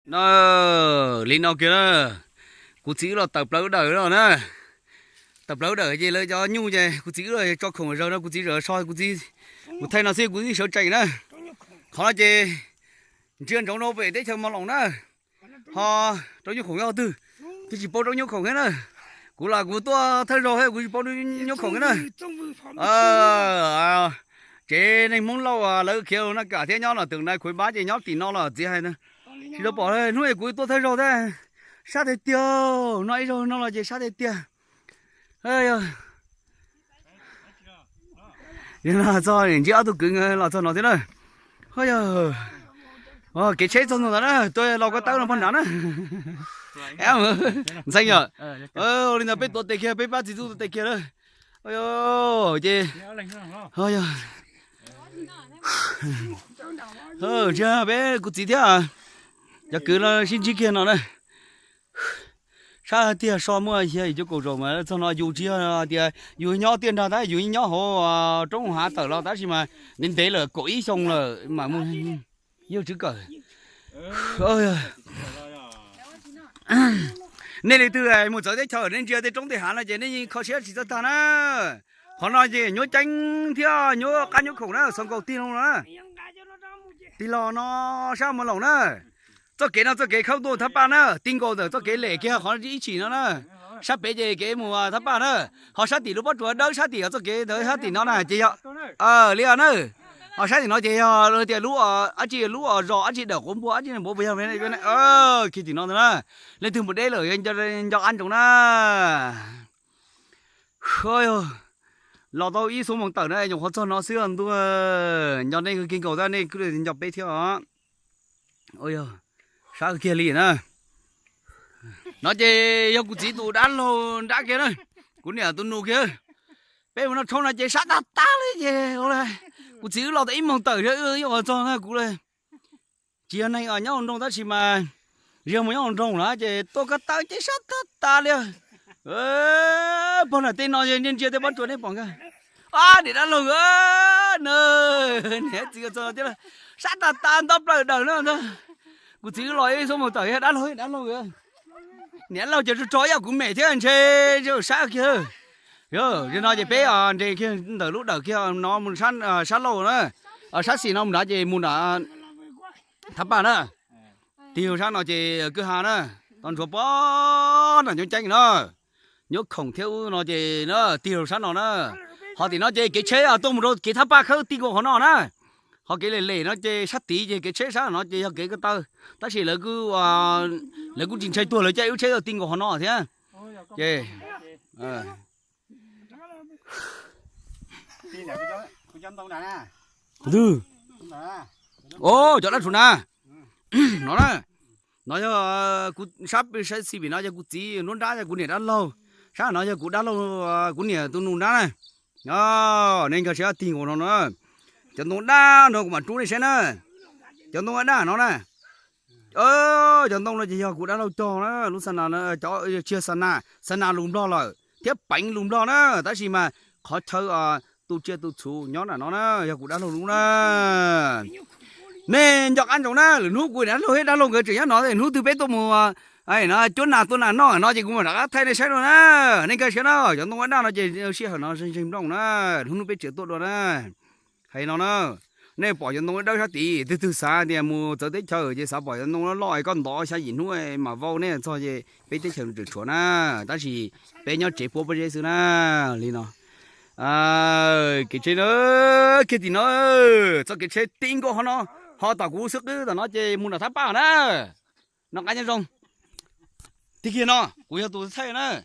Na, li no kiag na, kuv txiv wb los tawm plaws wb dawm no na. Tawm plaws wb dawm ces lawv cov nyuj ces kuv txiv wb los tso khoom zaws no, kuv txiv zaws so, kuv txiv, kuv thaij no xwb kuv yeej sawv tsees na. Qhov no ces ntsia ntsoov rau pem teb chaws Mos Loos na, ho rau nyuj khoom nyob twg, twb tsis paub rau nyuj khoom thiab na. Kuv los kuv tuaj thawj zaug thiab kuv tsis paub nyuj khoom thiab na. Tsev neeg Hmoob Lauj lawv khiav na kam thiab nyob no twm nai khuav pab ces nyob tim no los txiv hais tsis tau pom hnub kuv tuaj thawj zaug thiab. Sab tiag tiag, no ib zaug no los ces sab tiag tiag. Yog no txog ntsib ob tug kwv los txog no thiab na. Ho yog kev tsheb txog ntawm na, tuaj lau koj tawb no pog nrad na. Ntxhee yom, li ntawd peb tuav tes kiag, peb pab txiv tub tuav tes kiag na. Ces, yog, ntsia peb kuv txiv thiab cov kwv los sib ntsib kiag no na. Sab tiag so muaj xya yim cuaj kaum zaus mas txog no yus tsis yog tias yus nyob tiaj nrag tab yus nyob hauv roob hav tawm los tab sis mas ntev ntev lawm kaum ib xyoo lawm mas mus yog tswv kawm. Nej leej twg mus txawv teb chaws nej ntsia tej roob tej hav no ces nej yeej kho siab tsis txawj tag na. Qhov no ces nyuaj ceeb thiab nyuaj qab nyuaj khoom na, xaus nkaus tig los no na. Tig los no sab Mos Loos na. Txoj kev no txoj kev khawb tuaj Thab Paj na, ti nkaus ntawm txoj kev lem kiag qhov ib chim no na. Sab pem ces kev mus Thab Paj na, ho sab tim lub pob tsuas dawb sab tim txoj kev ntawd sab tim no na ces yog li na. Ho sab tim no ces yog tias lub dab tsi, lub zos dab tsi dawm quav npua dab tsi npua puas yog kiag tim no ntag na. Leej twg mus deb lawm nco qab ntsoov na. Los tau ib xuab moos tawm na nyuam qhuav txog no xwb ntuj. Nco nej kawg kiag nkaus thiab nej kuj nco peb thiab os. Yog sab kiag li na. No ces yog kuv txiv tus dab laug nrab kiag na, kuv niam tus nus kiag. Peb mus noj tshoob no ces sab tag tag li ces kuv txiv wb los tau ib moos tawm thiab wb yeej ua txog na kuv tsis yog neeg nyob hauv nroog tab sis mas yog mus nyob hauv nroog na ces tuaj ko taw ces sab tag tas li. Pog nram tej no ntsia ntsia tej pob tsuas nej pom nkag. Niam dab laug na, niam txiv txog thiab, sab tag tas nto plaws daws na. Kuv txiv wb los ib xuab moos tawm dab laug dab laug. Niam laug ces rog rog ib yam kuv mem thiab ntshe sab kiag. Yog no ces peb nres kiag ntawm lub dawm kiag no mus sab laug na, sab xis no mus nrad ces mus nram Thab Paj na. Tig rau sab no ces kwj ha na, tau ntsuav pob nram nyob ceeb na. Nyob khoom thiab ub no ces tig rau sab no na. Ho tim no ces kev tsheb tuaj mus rau kev Thab Paj khawb ti nkaus qhov no na. Ho kev lem lem no ces sab tid ces kev tsheb sab no ces yog kev ko taw. Tab sis lawv kuj tsis ntshai tuag lawv caij wb tsheb ti nkaus qhov no thiab. Ces cov dab tsuv na, no na, no yog kuv sab, sab xis pem no yog kuv txiv, nruab nrab yog kuv niam dab laug, sab no yog kuv dab laug, kuv niam tus nus nrab na. Nej nkag siab tig nkaus no na. Cov ntoo daj no kuv mam rub nej saib na. Cov ntoo daj no na. Cov ntoo no ces yog kuv dab laug cog na, lub xa nas, cov tsis yog xa nas, xa nas lus Nplog lawm thiab peev lus Nplog na, tab sis mas qhov chaw tu tsiaj tu txhu nyob nram no na yog kuv dab laug lub na. Nej nco qab ntsoov na, lwm hnub kuv niam dab laug thiab dab laug nkawd tseem nyob no, hnub twg peb tuaj mus cuab nas tua nas noj no ces kuv mam rov qab thaij nej saib dua na. Nej nkag siab na, cov ntoo daj no ces sij hawm no zeeg zeeg nplooj na, hnub hnub peb tseem tuaj dua na. Hais no na, nej pom cov ntoo dawb sab tid, twg twg xav tias mus txawv teb chaws ces xav pom cov ntoo loj loj koj ntov xya yim hnub mam vau nej txog ces peb teb chaws tseem tshuav na, tab sis peb nyob tsev puab pob zeb xwb na. Li no, kev tsheb na, kiag tim no, txoj kev tsheb ti nkaus qhov no, ho tom kuv xub qwb tom no ces mus nram Thab Paj na. Noj qab nyob zoo. Tig kiag no kuv yog tus thaij na.